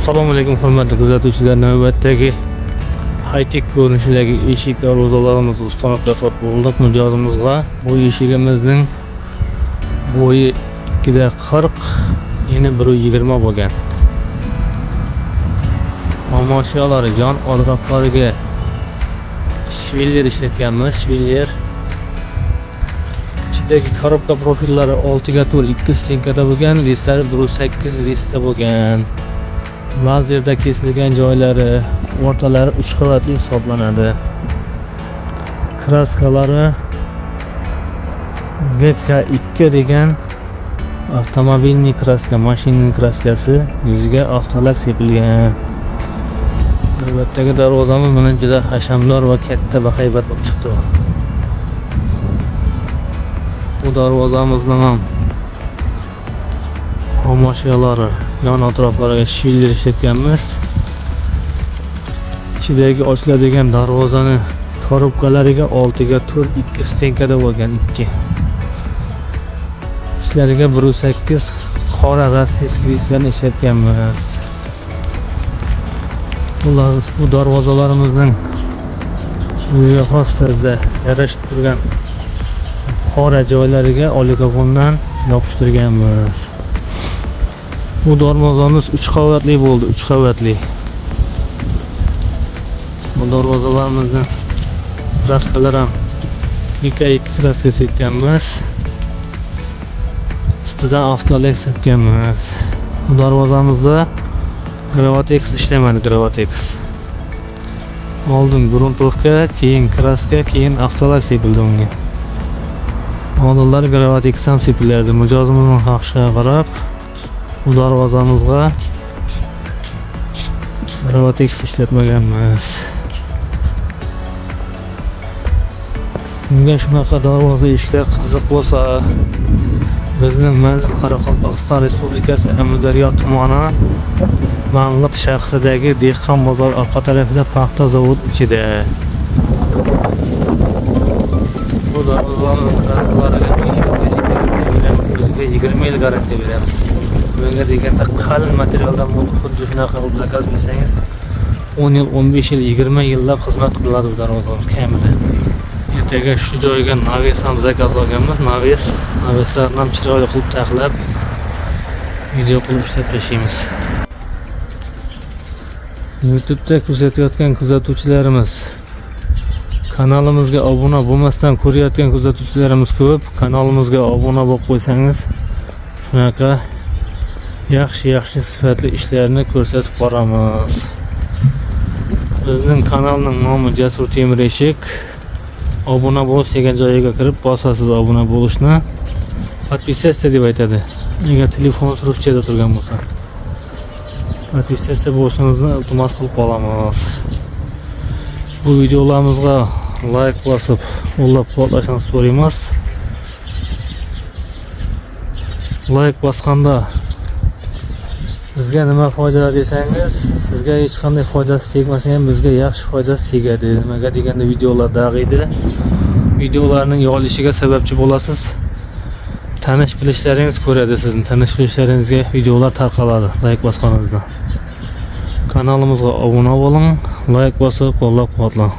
Assalomu alaykum hurmatli kuzatuvchilar. Navbatdagi high-tech ko'rinishidagi eshik darvozalarimizni ustanoq yasab bo'ldik mijozimizga. Bu eshigimizning bo'yi 2.40, eni 1.20 bo'lgan. Xomashiyolari yon atroflariga швеллер ishlatganmiz, швеллер. Ichidagi korobka profillari 6 ga 4 2 стенка da bo'lgan, listlari 1.8 listda bo'lgan. Lazerda kesilgan joylari, o'rtalari 3 qavatli hisoblanadi. Kraskalari GK2 degan автомобильный краска, mashina kraskasi, yuziga avtolak sepilgan. Navbatdagi darvozamiz mana juda hashamdor va katta bahaybat bo'lib chiqdi. Bu darvozamizni ham xomashiyolari yon atroflariga швеллер ishlatganmiz. Ichidagi ochiladigan darvozani korobkalariga 6 ga 4 2 стенка da bo'lgan 2. Ichlariga 1.8 qora российский listlarni ishlatganmiz. Bular bu darvozalarimizning o'ziga xos tarzda yarashib turgan qora joylariga olikafondan yopishtirganmiz. Bu darvozamiz 3 qavatli bo'ldi, 3 qavatli. Bu darvozalarimizni kraskalar ham 2 kraska sepganmiz. Ustidan avtolak sepganmiz. Bu darvozamizda Gravatex ishlamadi, Gravatex. Oldin грунтовка, keyin kraska, keyin avtolak sepildi unga. Oldinlari Gravatex ham sepilardi. Mijozimizning xohishiga qarab bu darvozamizga Gravatex ishlatmaganmiz. Unga shunaqa darvoza eshiklar qiziq bo'lsa, bizning manzil Qoraqalpog'iston Respublikasi Amudaryo tumani Mang'it shahridagi dehqon bozor orqa tarafida paxta zavod ichida. Bu darvozalarning kraskalariga 5 yilgacha garantiya beramiz, o'ziga 20 yil garantiya beramiz. Bunga deganda qalin materialdan bo'ldi, xuddi shunaqa qilib zakaz bersangiz 10 yil, 15 yil, 20 yillab xizmat qiladi bu darvozamiz kamida. Ertaga shu joyga naves ham zakaz olganmiz. Naves, naveslarni ham chiroyli qilib taxlab video qilib ishlab tashlaymiz. YouTube'da kuzatayotgan kuzatuvchilarimiz, kanalimizga obuna bo'lmasdan ko'rayotgan kuzatuvchilarimiz ko'p. Kanalimizga obuna bo'lib qo'ysangiz, shunaqa yaxshi-yaxshi sifatli ishlarni ko'rsatib boramiz. Bizning kanalning nomi Jasur Temir Eshik. Obuna bo'lish degan joyiga kirib bosasiz obuna bo'lishni. Подписаться deb aytadi. Agar telefon ruschada turgan bo'lsa. Подписаться bo'lishingizni iltimos qilib qolamiz. Bu videolarimizga layk bosib, qo'llab-quvvatlashingizni so'raymiz. Layk bosganda bizga nima foyda desangiz, sizga hech qanday foydasi tegmasa ham bizga yaxshi foydasi tegadi. Nimaga deganda videolar dag'iydi. Videolarning yoyilishiga sababchi bo'lasiz. Tanish bilishlaringiz ko'radi sizni. Tanish bilishlaringizga videolar tarqaladi layk bosganingizda. Kanalimizga obuna bo'ling, layk bosib qo'llab-quvvatlang.